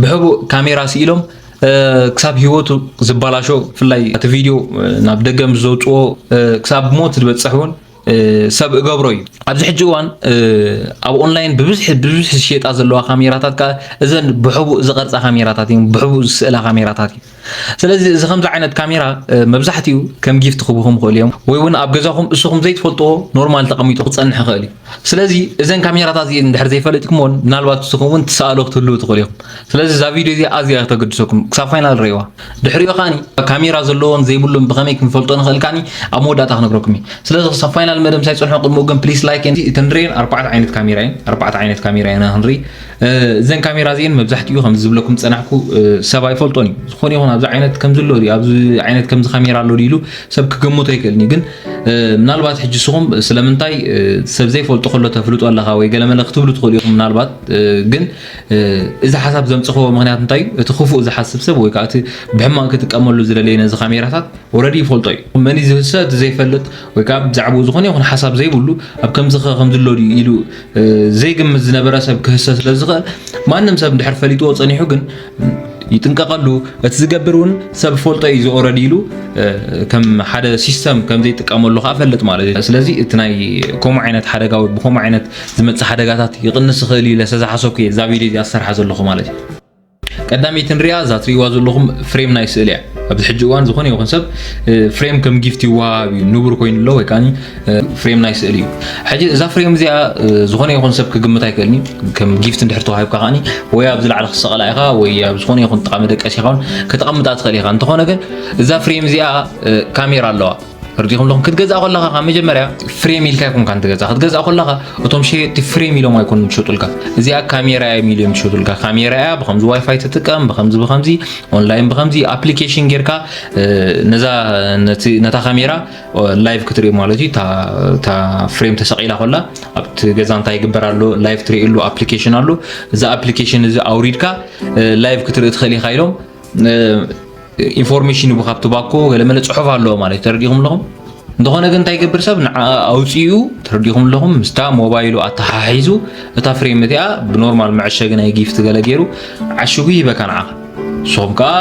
ብሕቡእ ካሜራ ስኢሎም ክሳብ ህይወቱ ዝበላሾ፣ ብፍላይ እቲ ቪድዮ ናብ ደገ ምስ ዘውፅዎ ክሳብ ሞት ዝበፅሕ እውን ሰብ እገብሮ እዩ። ኣብዚ ሕጂ እዋን ኣብ ኦንላይን ብብዝሒ ብብዝሒ ዝሸጣ ዘለዋ ካሜራታት ከዓ እዘን ብሕቡእ ዝቐርፃ ካሜራታት እየን፣ ብሕቡእ ዝስእላ ካሜራታት እየን። ስለዚ እዚ ከምዚ ዓይነት ካሜራ መብዛሕትኡ ከም ጊፍት ክህቡኹም ይኽእሉ እዮም፣ ወይ እውን ኣብ ገዛኹም እስኹም ዘይትፈልጥዎ ኖርማል ተቐሚጡ ክፀንሕ ይኽእል እዩ። ስለዚ እዘን ካሜራታት እዚኤን እንድሕር ዘይፈለጥኩምዎን ምናልባት እስኹም እውን ትሰኣሉ ክትህልዉ ትኽእሉ ኢኹም። ስለዚ እዛ ቪድዮ እዚኣ ኣዝያ እያ ከተገድሰኩም፣ ክሳብ ፋይናል ርእይዋ። ድሕሪኡ ከዓኒ ካሜራ ዘለዎን ዘይብሉን ብኸመይ ክንፈልጦ ንኽእል ከዓኒ ኣብ መወዳእታ ክነግረኩም እየ። ስለዚ ክሳብ ፋይናል መደብ ምሳይ ፅንሑ፣ ቅድሚኡ ግን ፕሊስ ላይክ። እተን ንሪኤን ኣርባዕተ ዓይነት ካሜራ እየን፣ ኣርባዕተ ዓይነት ካሜራ ኢና ክንርኢ። እዘን ካሜራ እዚኤን መብዛሕትኡ ከም ዝብለኩም ዝፀናሕኩ ሰብ ኣይፈልጦን እዩ። ዝኾነ ይኹን ኣብዚ ዓይነት ከም ዝሎ ድዩ፣ ኣብዚ ዓይነት ከምዚ ካሜራ ኣሎ ድዩ ኢሉ ሰብ ክገምቶ ኣይክእልን እዩ። ግን ምናልባት ሕጂ ንስኹም ስለምንታይ ሰብ ዘይፈልጦ ከሎ ተፍልጦ ኣለኻ ወይ ገለመለ ክትብሉ ትኽእሉ ኢኹም። ምናልባት ግን እዚ ሓሳብ ዘምፅኸዎ ምኽንያት እንታይ እዩ? እቲ ክፉእ ዝሓስብ ሰብ ወይ ከዓ እቲ ብሕማቕ ክጥቀመሉ ዝደለየ ነዚ ካሜራታት ኦረዲ ይፈልጦ እዩ። መን እዩ ዝህሰ? እቲ ዘይፈልጥ ወይ ከዓ ብዛዕባኡ ዝኾነ ይኹን ሓሳብ ዘይብሉ ኣብ ከምዚ ኸ ከምዚ ኣሎ ድዩ ኢሉ ዘይግምት ዝነበረ ሰብ ክህሰ ስለ ዝኽእል፣ ማንም ሰብ እንድሕር ፈሊጥዎ ፀኒሑ ግን ይጥንቀቐሉ። እቲ ዝገብር እውን ሰብ ፈልጦ እዩ ዝኦረድ ኢሉ ከም ሓደ ሲስተም ከም ዘይጥቀመሉ ከዓ ፈልጥ ማለት እዩ። ስለዚ እቲ ናይ ከምኡ ዓይነት ሓደጋ ወይ ብከምኡ ዓይነት ዝመፅእ ሓደጋታት ይቕንስ ይኽእል እዩ ኢለ ስለ ዝሓሰብኩ እየ እዛ ቪድዮ እዚኣ ዝሰርሓ ዘለኹ ማለት እዩ። ቀዳመይቲ ንሪኣ እዛ ትሪእዋ ዘለኹም ፍሬም ናይ ስእሊ እያ። ኣብዚ ሕጂ እዋን ዝኾነ ይኹን ሰብ ፍሬም ከም ጊፍት ይወሃብ እዩ፣ ንቡር ኮይኑ ኣሎ ወይ ከዓ ፍሬም ናይ ስእሊ እዩ። ሕጂ እዛ ፍሬም እዚኣ ዝኾነ ይኹን ሰብ ክግምት ኣይክእልን እዩ። ከም ጊፍት እንድሕር ተዋሂብካ ከዓኒ ወይ ኣብዚ ላዕሊ ክሰቐላ ኢኻ ወይ ኣብ ዝኾነ ይኹን ጥቓ መደቀሲ ኢኻ እውን ከተቐምጣ ትኽእል ኢኻ። እንተኾነ ግን እዛ ፍሬም እዚኣ ካሜራ ኣለዋ። ተረዲኹም ኣለኹም? ክትገዝኣ ከለኻ ካብ መጀመርያ ፍሬም ኢልካ ኣይኮንካን ትገዝኣ። ክትገዝኣ ከለኻ እቶም ሸየጥቲ ፍሬም ኢሎም ኣይኮኑን ዝሸጡልካ። እዚኣ ካሜራ እያ ኢሎም ይሸጡልካ። ካሜራ እያ፣ ብኸምዚ ዋይፋይ ትጥቀም፣ ብኸምዚ ብኸምዚ ኦንላይን ብኸምዚ ኣፕሊኬሽን ጌርካ ነዛ ነቲ ነታ ካሜራ ላይቭ ክትርኢ ማለት እዩ። እታ ፍሬም ተሰቒላ ከላ ኣብቲ ገዛ እንታይ ይግበር ኣሎ፣ ላይቭ ትርእየሉ ኣፕሊኬሽን ኣሎ። እዚ ኣፕሊኬሽን እዚ ኣውሪድካ ላይቭ ክትርኢ ትኽእል ኢኻ ኢሎም ኢንፎርሜሽን ይቡ ካብቲ ባኮ ገለመለ ጽሑፍ ኣለዎ ማለት እዩ። ተረዲኹም ኣለኹም? እንተኾነ ግን እንታይ ይገብር ሰብ ንዓ ኣውፂኡ፣ ተረዲኹም ኣለኹም? ምስታ ሞባይሉ ኣተሓሒዙ እታ ፍሬም እቲኣ ብኖርማል መዐሸጊ ናይ ጊፍት ገለ ገይሩ ዓሽጉ ይህበካ ንዓኻ። ንስኹም ከዓ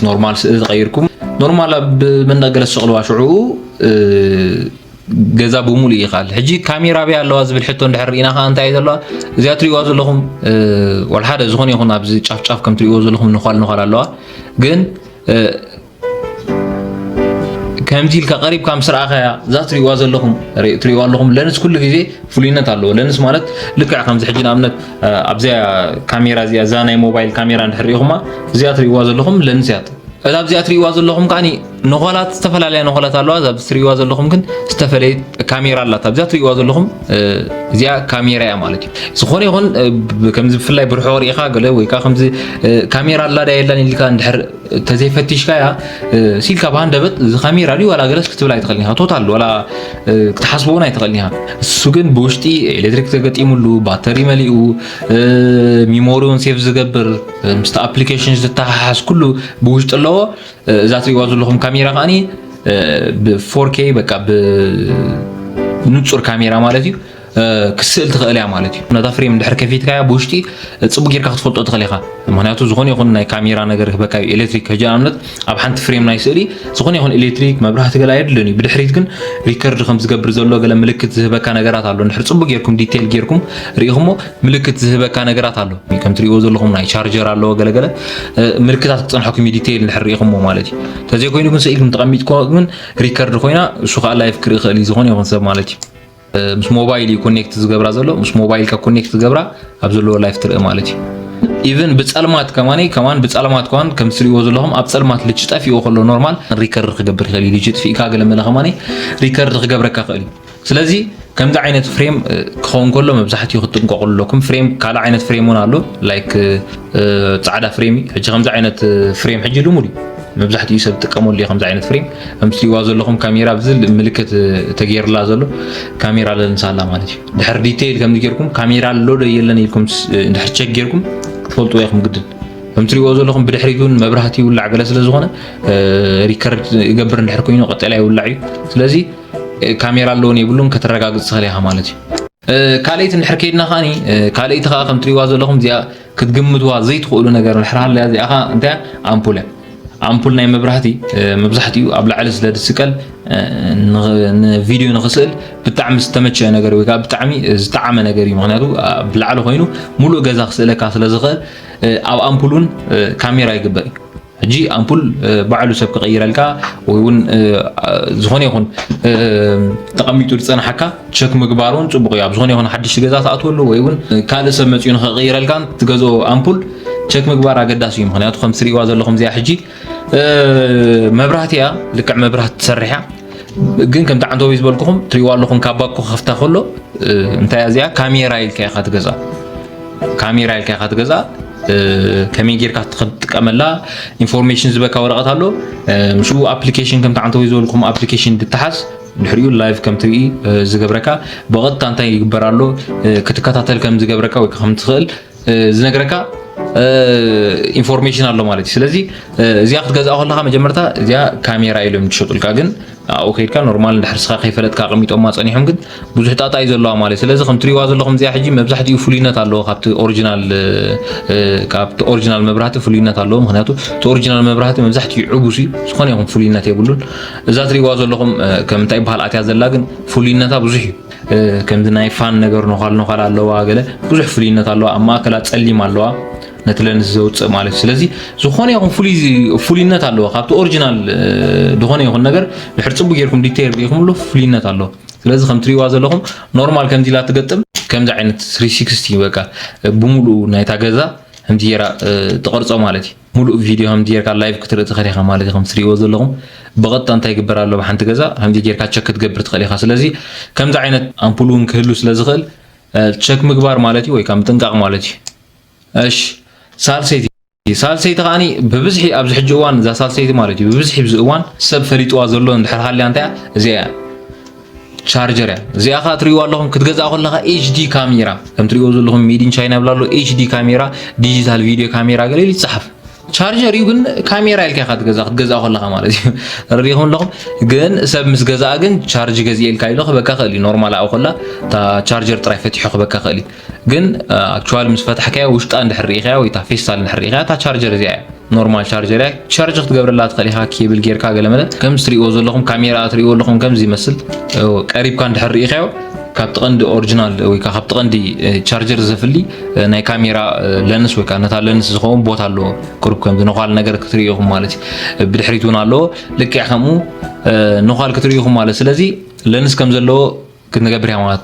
ኖርማል ስእሊ ተቐይርኩም ኖርማል ኣብ መንደቕ ገለ ዝሰቕልዋ ሽዑ ገዛ ብሙሉ ይኻል። ሕጂ ካሜራ ኣበይ ኣለዋ ዝብል ሕቶ እንድሕር ርኢና ከዓ እንታይ እዩ ዘለዋ? እዚኣ ትሪእዋ ዘለኹም ወላ ሓደ ዝኾነ ይኹን ኣብዚ ጫፍ ጫፍ ከም ትሪእዎ ዘለኹም ነዃል ነዃል ኣለዋ። ግን ከምዚ ኢልካ ቀሪብካ ምስ ረኣኻያ እዛ ትሪእዋ ዘለኹም ትሪእዋ ኣለኹም ለንስ ኩሉ ግዜ ፍሉይነት ኣለዎ። ለንስ ማለት ልክዕ ከምዚ ሕጂ ንኣብነት ኣብዚኣ ካሜራ እዚኣ እዛ ናይ ሞባይል ካሜራ እንድሕር ሪኢኹማ እዚኣ ትሪእዋ ዘለኹም ለንስ እያ። እዛ ኣብዚኣ ትሪእዋ ዘለኹም ከዓኒ ነኾላት ዝተፈላለያ ነኾላት ኣለዋ። እዛ ኣብዚ ትሪእዋ ዘለኹም ግን ዝተፈለየት ካሜራ ኣላት። ኣብዚኣ ትሪእዋ ዘለኹም እዚኣ ካሜራ እያ ማለት እዩ። ዝኾነ ይኹን ከምዚ ብፍላይ ብርሑቕ ሪኢኻ ገለ ወይ ከዓ ከምዚ ካሜራ ኣላ ዳ የላን ኢልካ እንድሕር ተዘይፈቲሽካያ ሲልካ ብሃንደበት እዚ ካሜራ ድዩ ዋላ ገለስ ክትብል ኣይትኽእልን ኢኻ። ቶታል ዋላ ክትሓስቦ እውን ኣይትኽእልን ኢኻ። እሱ ግን ብውሽጢ ኤሌክትሪክ ተገጢሙሉ ባተሪ መሊኡ ሚሞሪውን ሴፍ ዝገብር ምስቲ ኣፕሊኬሽን ዝተሓሓዝ ኩሉ ብውሽጢ ኣለዎ። እዛ ትሪእዋ ዘለኹም ካሜራ ከዓኒ ብ ፎር ኬ በቃ ብንጹር ካሜራ ማለት እዩ ክስእል ትኽእል እያ ማለት እዩ። ነታ ፍሬም እንድሕር ከፊትካያ ብውሽጢ ጽቡቅ ጌርካ ክትፈልጦ ትኽእል ኢኻ። ምክንያቱ ዝኾነ ይኹን ናይ ካሜራ ነገር ክህበካ እዩ ኤሌክትሪክ። ሕጂ ንኣብነት ኣብ ሓንቲ ፍሬም ናይ ስእሊ ዝኾነ ይኹን ኤሌክትሪክ መብራህቲ ገለ ኣየድልን እዩ። ብድሕሪት ግን ሪከርድ ከም ዝገብር ዘሎ ገለ ምልክት ዝህበካ ነገራት ኣሎ። እንድሕር ጽቡቅ ጌርኩም ዲቴል ጌርኩም ርኢኹሞ ምልክት ዝህበካ ነገራት ኣሎ። ከም ትሪእዎ ዘለኹም ናይ ቻርጀር ኣለዎ ገለገለ ምልክታት ክጸንሐኩም እዩ ዲቴል እንድሕር ርኢኹሞ ማለት እዩ። ተዘይኮይኑ ግን ስኢልኩም ተቐሚጥኩሞ ግን ሪከርድ ኮይና እሱ ከዓ ላይቭ ክርኢ ይኽእል እዩ ዝኾነ ይኹን ሰብ ማለት እዩ። ምስ ሞባይል እዩ ኮኔክት ዝገብራ ዘሎ፣ ምስ ሞባይልካ ኮኔክት ዝገብራ ኣብ ዘለዎ ላይፍ ትርኢ ማለት እዩ። ኢቭን ብጸልማት ከማን ከማን ብጸልማት ከማን ከም ትሪእዎ ዘለኹም ኣብ ጸልማት ልጅ ጠፊኡ ከሎ ኖርማል ሪከርድ ክገብር ይኽእል እዩ። ልጅ ጥፊእካ ገለ መለ ከማን ሪከርድ ክገብረካ ይኽእል እዩ። ስለዚ ከምዚ ዓይነት ፍሬም ክኸውን ከሎ መብዛሕትኡ ክትጥንቀቑ ኣለኩም። ፍሬም ካልእ ዓይነት ፍሬም እውን ኣሎ ላይክ ጻዕዳ ፍሬም እዩ። ሕጂ ከምዚ ዓይነት ፍሬም ሕጂ ልሙድ እዩ። መብዛሕትኡ ሰብ ዝጥቀመሉ እዩ ከምዚ ዓይነት ፍሬም። ከም ትሪእዋ ዘለኹም ካሜራ ኣብዚ ምልክት ተገይርላ ዘሎ ካሜራ ለንስ ኣላ ማለት እዩ። ድሕር ዲቴይል ከምዚ ጌርኩም ካሜራ ኣሎ ዶ የለን ኢልኩም እንድሕር ቸክ ጌርኩም ክትፈልጥዎ ኢኹም ግድን። ከም ትሪእዎ ዘለኹም ብድሕሪት እውን መብራህቲ ይውላዕ ገለ ስለ ዝኾነ ሪከርድ ይገብር እንድሕር ኮይኑ ቀጠልያ ይውላዕ እዩ። ስለዚ ካሜራ ኣለዎን የብሉን ከተረጋግጽ ትኽእል ኢኻ ማለት እዩ። ካልኣይቲ እንድሕር ከይድና ከዓኒ ካልኣይቲ ከዓ ከም ትሪእዋ ዘለኹም እዚኣ ክትግምትዋ ዘይትኽእሉ ነገር ድሕር ሃለያ እዚኣ ኸዓ እንታይ እያ? ኣምፑል እያ። ኣምፑል ናይ መብራህቲ መብዛሕትኡ ኣብ ላዕሊ ስለ ዝስቀል ንቪድዮ ንኽስእል ብጣዕሚ ዝተመቸ ነገር ወይ ከዓ ብጣዕሚ ዝጠዓመ ነገር እዩ። ምክንያቱ ኣብ ላዕሊ ኮይኑ ሙሉእ ገዛ ክስእለካ ስለ ዝኽእል ኣብ ኣምፑል እውን ካሜራ ይግበር እዩ። ሕጂ ኣምፑል ባዕሉ ሰብ ክቕይረልካ ወይ እውን ዝኾነ ይኹን ተቐሚጡ ዝፀናሓካ ቸክ ምግባር እውን ፅቡቕ እዩ። ኣብ ዝኾነ ይኹን ሓድሽ ገዛ ትኣትወሉ ወይ እውን ካልእ ሰብ መፅኡ ንኽቕይረልካን ትገዝኦ ኣምፑል ቸክ ምግባር ኣገዳሲ እዩ። ምክንያቱ ከም ትሪእዋ ዘለኹም እዚኣ ሕጂ መብራህቲ እያ፣ ልክዕ መብራህቲ ትሰርሕ እያ። ግን ከምቲ ዓንተወይ ዝበልኩኹም ትሪእዋ ኣለኹም ካብ ባኮ ከፍታ ከሎ እንታይ እያ እዚኣ ካሜራ ኢልካ ኢኻ ትገዛ ካሜራ ኢልካ ኢኻ ትገዛ ከመይ ጌርካ ትጥቀመላ ኢንፎርሜሽን ዝበካ ወረቐት ኣሎ። ምስኡ ኣፕሊኬሽን ከምቲ ዓንተወይ ዝበልኩም ኣፕሊኬሽን ድተሓዝ ድሕሪኡ ላይቭ ከም ትርኢ ዝገብረካ ብቐጥታ እንታይ ይግበር ኣሎ ክትከታተል ከም ዝገብረካ ወይ ከም ትኽእል ዝነግረካ ኢንፎርሜሽን ኣሎ ማለት እዩ። ስለዚ እዚኣ ክትገዝኣ ከለካ መጀመርታ እዚኣ ካሜራ ኢሎም ትሸጡልካ ግን ኣብኡ ከይድካ ኖርማል እንድሕር ስኻ ከይፈለጥካ ኣቐሚጦማ ጸኒሖም ግን ብዙሕ ጣጣ እዩ ዘለዋ ማለት እዩ። ስለዚ ከም ትሪእዋ ዘለኹም እዚኣ ሕጂ መብዛሕትኡ ፍሉይነት ኣለዎ ካብቲ ኦሪጂናል ካብቲ ኦሪጂናል መብራህቲ ፍሉይነት ኣለዎ። ምክንያቱ እቲ ኦሪጂናል መብራህቲ መብዛሕትኡ ዕቡስ እዩ፣ ዝኾነ ይኹን ፍሉይነት የብሉን። እዛ ትሪእዋ ዘለኹም ከም እንታይ ይበሃል ኣትያ ዘላ ግን ፍሉይነታ ብዙሕ እዩ። ከምዚ ናይ ፋን ነገር ነዃል ነዃል ኣለዋ፣ ገለ ብዙሕ ፍሉይነት ኣለዋ። ኣብ ማእከላ ጸሊም ኣለዋ ነቲ ለንስ ዘውፅእ ማለት እዩ። ስለዚ ዝኾነ ይኹን ፍሉይ ፍሉይነት ኣለዎ ካብቲ ኦሪጂናል ዝኾነ ይኹን ነገር ድሕር ፅቡቅ ጌርኩም ዲቴይል ርኢኹምሉ ፍሉይነት ኣለዎ። ስለዚ ከም ትሪእዋ ዘለኹም ኖርማል ከምዚ ኢላ ትገጥም ከምዚ ዓይነት ስሪ ሲክስቲ በቃ ብሙሉኡ ናይታ ገዛ ከምዚ ጌራ ትቐርጾ ማለት እዩ። ሙሉእ ቪድዮ ከምዚ ጌርካ ላይቭ ክትርኢ ትኽእል ኢኻ ማለት እዩ። ከም ትሪእዎ ዘለኹም ብቐጥታ እንታይ ይግበር ኣሎ ብሓንቲ ገዛ ከምዚ ጌርካ ቸክ ክትገብር ትኽእል ኢኻ። ስለዚ ከምዚ ዓይነት ኣምፑል እውን ክህሉ ስለ ዝኽእል ቸክ ምግባር ማለት እዩ ወይ ከዓ ምጥንቃቕ ማለት እዩ። እሺ ሳልሰይቲ ሳልሰይቲ ከዓኒ ብብዝሒ ኣብዚ ሕጂ እዋን እዛ ሳልሰይቲ ማለት እዩ ብብዝሒ ብዚ እዋን ሰብ ፈሊጥዋ ዘሎ እንድሕር ሃልያ እንታይ እያ እዚኣ እያ ቻርጀር እያ። እዚኣ ከዓ ትሪእዋ ኣለኹም ክትገዝኣ ከለኻ ኤች ዲ ካሜራ ከም ትሪእዎ ዘለኹም ሜድ ኢን ቻይና ይብላ ኣሎ ኤች ዲ ካሜራ ዲጂታል ቪድዮ ካሜራ ገለ ኢሉ ይፀሓፍ ቻርጀር እዩ ግን ካሜራ ኢልካ ኢኻ ትገዛ ክትገዝኣ ከለኻ ማለት እዩ ተረዲኹም ኣለኹም ግን ሰብ ምስ ገዛኣ ግን ቻርጅ ገዚኤልካ ኢሎ ክበካ ክእል እዩ ኖርማል ኣብኡ ከላ እታ ቻርጀር ጥራይ ፈቲሑ ክበካ ክእል እዩ ግን ኣክቹዋሊ ምስ ፈታሕካዮ ውሽጣ እንድሕር ርኢኻዮ ወይ እታ ፌስታል እንድሕር ርኢኻዮ እታ ቻርጀር እዚኣ እያ ኖርማል ቻርጀር እያ ቻርጅ ክትገብረላ ትኽእል ኢኻ ኬብል ጌርካ ገለ መለ ከምዚ ትሪእዎ ዘለኹም ካሜራ ትሪእዎ ኣለኹም ከምዚ ይመስል ቀሪብካ እንድሕር ርኢኻዮ ካብቲ ቀንዲ ኦሪጂናል ወይ ካብቲ ቀንዲ ቻርጀር ዘፍሊ ናይ ካሜራ ለንስ ወይ ነታ ለንስ ዝኸውን ቦታ ኣለዎ ቅሩብ ከምዚ ነዃል ነገር ክትርኢ ኢኹም ማለት እዩ ብድሕሪት እውን ኣለዎ ልክዕ ከምኡ ነዃል ክትርኢ ኢኹም ማለት ስለዚ ለንስ ከም ዘለዎ ክትንገብር እያ ማለት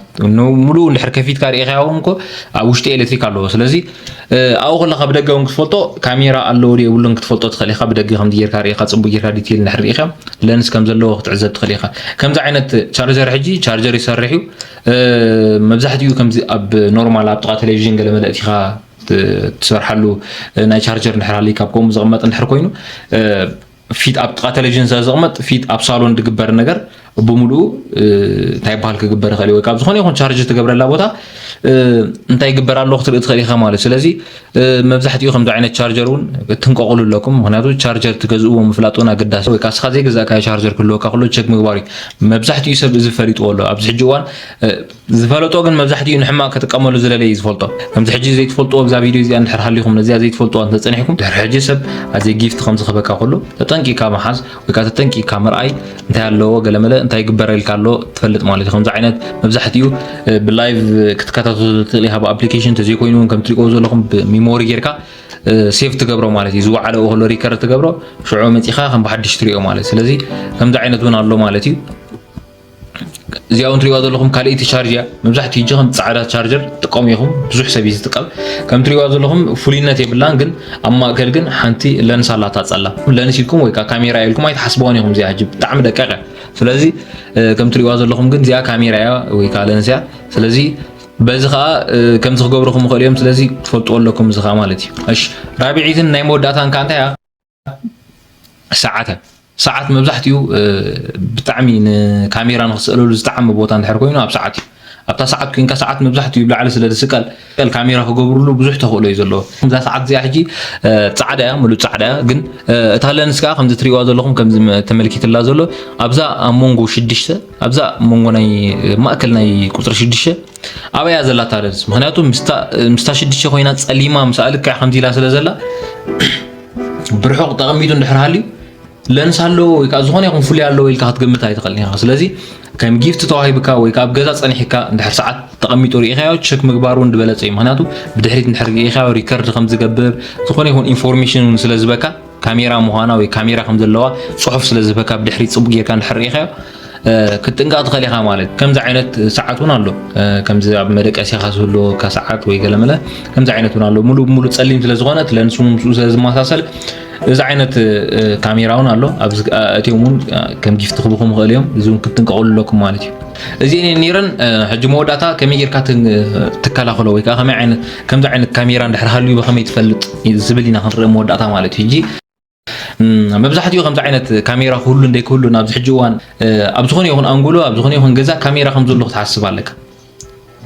ሙሉኡ እንድሕር ከፊትካ ርኢኻዮም እኮ ኣብ ውሽጢ ኤሌክትሪክ ኣለዎ ስለዚ ኣብኡ ከለካ ብደገ እውን ክትፈልጦ ካሜራ ኣለዎ ዶ የብሉን ክትፈልጦ ትኽእል ኢኻ ብደገ ከምዚ ጌርካ ርኢኻ ፅቡቅ ጌርካ ዲቴል እንድሕር ርኢኻ ለንስ ከም ዘለዎ ክትዕዘብ ትኽእል ኢኻ ከምዚ ዓይነት ቻርጀር ሕጂ ቻርጀር ይሰርሕ እዩ መብዛሕትኡ ከምዚ ኣብ ኖርማል ኣብ ጥቃ ቴሌቪዥን ገለ መለእቲኻ ትሰርሓሉ ናይ ቻርጀር እንድሕር ሃልዩ ካብ ከምኡ ዝቕመጥ እንድሕር ኮይኑ ፊት ኣብ ጥቃ ቴሌቪዥን ስለ ዝቕመጥ ፊት ኣብ ሳሎን ዝግበር ነገር ብሙሉኡ እንታይ ይበሃል ክግበር ይኽእል ወይ ካብ ዝኾነ ይኹን ቻርጅ ትገብረላ ቦታ እንታይ ይግበር ኣሎ ክትርኢ ትኽእል ኢኻ ማለት ስለዚ መብዛሕትኡ ከምዚ ዓይነት ቻርጀር እውን ትንቀቕሉ ኣለኩም ምክንያቱ ቻርጀር ትገዝእዎ ምፍላጥ እውን ኣገዳሲ ወይ ከዓ ስኻ ዘይገዛእካዮ ቻርጀር ክህልወካ ከሎ ቸክ ምግባር እዩ መብዛሕትኡ ሰብ እዚ ፈሊጥዎ ኣሎ ኣብዚ ሕጂ እዋን ዝፈለጦ ግን መብዛሕትኡ ንሕማቕ ክጥቀመሉ ዝደለየ እዩ ዝፈልጦ። ከምዚ ሕጂ ዘይትፈልጥዎ ኣብዛ ቪድዮ እዚኣ እንድሕር ሃሊኹም ነዚኣ ዘይትፈልጥዋ እንተጸኒሕኩም ድሕሪ ሕጂ ሰብ ኣዘይ ጊፍት ከም ዝህበካ ከሎ ተጠንቂቕካ ምሓዝ ወይ ከዓ ተጠንቂቕካ ምርኣይ እንታይ ኣለዎ ገለመለ እንታይ ይግበረልካ ኣሎ ትፈልጥ ማለት እዩ። ከምዚ ዓይነት መብዛሕትኡ ብላይቭ ክትከታተሉ ትኽእል ኢኻ ብኣፕሊኬሽን እንተዘይኮይኑ እውን ከም ትሪእዎ ዘለኹም ብሚሞሪ ጌርካ ሴቭ ትገብሮ ማለት እዩ። ዝወዓለ ከሎ ሪከርድ ትገብሮ ሽዑ መፂኻ ከም ብሓድሽ ትሪኦ ማለት እዩ። ስለዚ ከምዚ ዓይነት እውን ኣሎ ማለት እዩ። እዚኣ እውን ትሪእዋ ዘለኹም ካልኣይቲ ቻርጅ እያ። መብዛሕትኡ ሕጂ ከም ፃዕዳ ቻርጀር ትጥቀሙ ኢኹም፣ ብዙሕ ሰብ እዩ ዝጥቀም። ከም ትሪእዋ ዘለኹም ፍሉይነት የብላን፣ ግን ኣብ ማእከል ግን ሓንቲ ለንስ ኣላታ ፀላም። ለንስ ኢልኩም ወይ ከዓ ካሜራ ኢልኩም ኣይትሓስብዋን ኢኹም። እዚኣ ሕጂ ብጣዕሚ ደቃቕ እያ። ስለዚ ከም ትሪእዋ ዘለኹም ግን እዚኣ ካሜራ እያ ወይ ከዓ ለንስ እያ። ስለዚ በዚ ከዓ ከምዚ ክገብሩ ክምኽእሉ እዮም። ስለዚ ትፈልጥዎ ኣለኩም እዚ ከዓ ማለት እዩ። እሺ ራብዒትን ናይ መወዳእታን ከዓ እንታይ እያ? ሰዓት እያ። ሰዓት መብዛሕትኡ ብጣዕሚ ንካሜራ ንክስእለሉ ዝጠዓመ ቦታ እንድሕር ኮይኑ ኣብ ሰዓት እዩ። ኣብታ ሰዓት ኮይንካ ሰዓት መብዛሕትኡ ብላዕሊ ስለ ዝስቀል ካሜራ ክገብርሉ ብዙሕ ተኽእሎ እዩ ዘለዎ። እዛ ሰዓት እዚኣ ሕጂ ፃዕዳ እያ፣ ሙሉእ ፃዕዳ እያ። ግን እታ ለንስ ከዓ ከምዚ ትሪእዋ ዘለኹም ከምዚ ተመልኪትላ ዘሎ ኣብዛ ኣብ መንጎ ሽዱሽተ ኣብዛ መንጎ ናይ ማእከል ናይ ቁፅሪ ሽዱሽተ ኣበያ ዘላ እታ ለንስ? ምክንያቱ ምስታ ምስታ ሽዱሽተ ኮይና ጸሊማ ምስኣ ልክዕ ከምዚ ኢላ ስለ ዘላ ብርሑቕ ተቐሚጡ እንድሕር ሃልዩ ለንስ ኣለዎ ወይ ከዓ ዝኾነ ይኹን ፍሉይ ኣለዎ ኢልካ ክትግምት ኣይትኽእልን ኢኻ። ስለዚ ከም ጊፍት ተዋሂብካ ወይ ከዓ ኣብ ገዛ ጸኒሕካ እንድሕር ሰዓት ተቐሚጡ ርኢኻዮ ቸክ ምግባር እውን ዝበለጸ እዩ። ምክንያቱ ብድሕሪት እንድሕር ርኢኻዮ ሪከርድ ከም ዝገብር ዝኾነ ይኹን ኢንፎርሜሽን እውን ስለ ዝበካ ካሜራ ምዃና ወይ ካሜራ ከም ዘለዋ ጽሑፍ ስለ ዝበካ ብድሕሪት ጽቡቅ ጌርካ እንድሕር ርኢኻዮ ክትጥንቀቕ ትኽእል ኢኻ ማለት እዩ። ከምዚ ዓይነት ሰዓት እውን ኣሎ። ከምዚ ኣብ መደቀሲኻ ዝህልወካ ሰዓት ወይ ገለመለ ከምዚ ዓይነት እውን ኣሎ። ሙሉእ ብሙሉእ ጸሊም ስለ ዝኾነ እቲ ለንስ እውን ምስኡ ስለ ዝመሳሰል እዚ ዓይነት ካሜራ እውን ኣሎ። ኣብዚ ኣእትዮም እውን ከም ጊፍት ክህቡኹም ይኽእሉ እዮም። እዚ እውን ክትጥንቀቑሉ ኣለኩም ማለት እዩ። እዚኤን እየን ነይረን። ሕጂ መወዳእታ ከመይ ጌርካ ትን- ትከላኸሎ ወይ ከዓ ከመይ ዓይነት ከምዚ ዓይነት ካሜራ እንድሕር ሃልዩ ብኸመይ ትፈልጥ ዝብል ኢና ክንርኢ መወዳእታ ማለት እዩ። ሕጂ እም፣ መብዛሕትኡ ከምዚ ዓይነት ካሜራ ክህሉ እንደይክህሉ ኣብዚ ሕጂ እዋን ኣብ ዝኾነ ይኹን ኣንጉሎ ኣብ ዝኾነ ይኹን ገዛ ካሜራ ከም ዘሎ ክትሓስብ ኣለካ።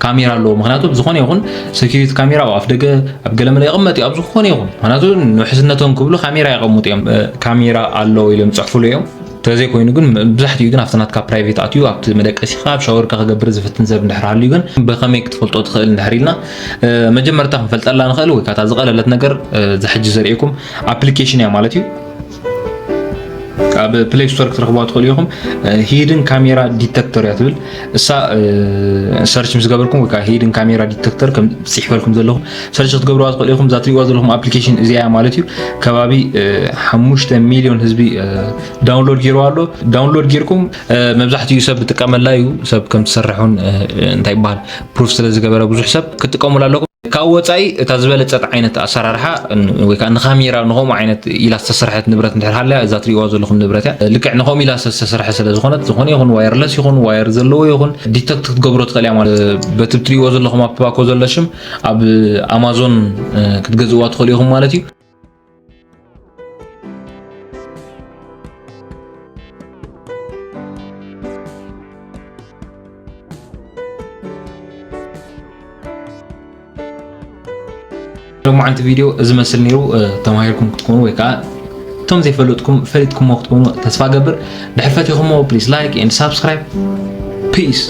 ካሜራ ኣለዎ። ምክንያቱ ኣብ ዝኾነ ይኹን ሴኩሪቲ ካሜራ ኣብ ኣፍ ደገ ኣብ ገለመለ ይቕመጥ እዩ። ኣብ ዝኾነ ይኹን ምክንያቱ ንውሕስነቶም ክብሉ ካሜራ የቐምጡ እዮም። ካሜራ ኣለዎ ኢሎም ይፅሕፉሉ እዮም። ተዘይኮይኑ ግን መብዛሕትኡ ግን ኣብቲ ናትካ ፕራይቬት ኣትዩ ኣብቲ መደቀሲኻ ኣብ ሻወርካ ክገብር ዝፍትን ሰብ እንድሕር ሃልዩ ግን ብኸመይ ክትፈልጦ ትኽእል እንድሕር ኢልና መጀመርታ ክንፈልጠላ ንኽእል ወይ ካታ ዝቐለለት ነገር ዝሕጂ ዘርእየኩም ኣፕሊኬሽን እያ ማለት እዩ። ኣብ ፕሌይ ስቶር ክትረኽቧ ትኽእሉ ኢኹም። ሂድን ካሜራ ዲተክተር እያ ትብል እሳ። ሰርች ምስ ገበርኩም ወይ ከዓ ሂድን ካሜራ ዲተክተር ከም ፅሒፈልኩም ዘለኹም ሰርች ክትገብርዋ ትኽእሉ ኢኹም። እዛ ትሪእዋ ዘለኹም ኣፕሊኬሽን እዚኣ እያ ማለት እዩ። ከባቢ ሓሙሽተ ሚሊዮን ህዝቢ ዳውንሎድ ገይርዋ ኣሎ። ዳውንሎድ ጌርኩም መብዛሕትኡ ሰብ ዝጥቀመላ እዩ። ሰብ ከም ትሰርሑን እንታይ ይበሃል ፕሩፍ ስለ ዝገበረ ብዙሕ ሰብ ክትጥቀሙላ ኣለኩም። ካብ ወፃኢ እታ ዝበለፀት ዓይነት ኣሰራርሓ ወይ ከዓ ንካሜራ ንኸምኡ ዓይነት ኢላ ዝተሰርሐት ንብረት እንድሕር ሃለያ እዛ ትሪእዋ ዘለኹም ንብረት እያ። ልክዕ ንኸምኡ ኢላ ዝተሰርሐ ስለ ዝኾነት ዝኾነ ይኹን ዋየርለስ ይኹን ዋየር ዘለዎ ይኹን ዲተክት ክትገብሮ ትኽእል እያ ማለት በቲ ትሪእዎ ዘለኹም ኣብ ባኮ ዘሎ ሽም ኣብ ኣማዞን ክትገዝእዋ ትኽእሉ ኢኹም ማለት እዩ። ሎማዓንቲ ቪድዮ እዚ መስል ነይሩ። ተማሂርኩም ክትኮኑ ወይ ከዓ እቶም ዘይፈለጥኩም ፈሊጥኩሞ ክትኮኑ ተስፋ ገብር። ድሕር ፈቲኹሞ please like and subscribe. Peace.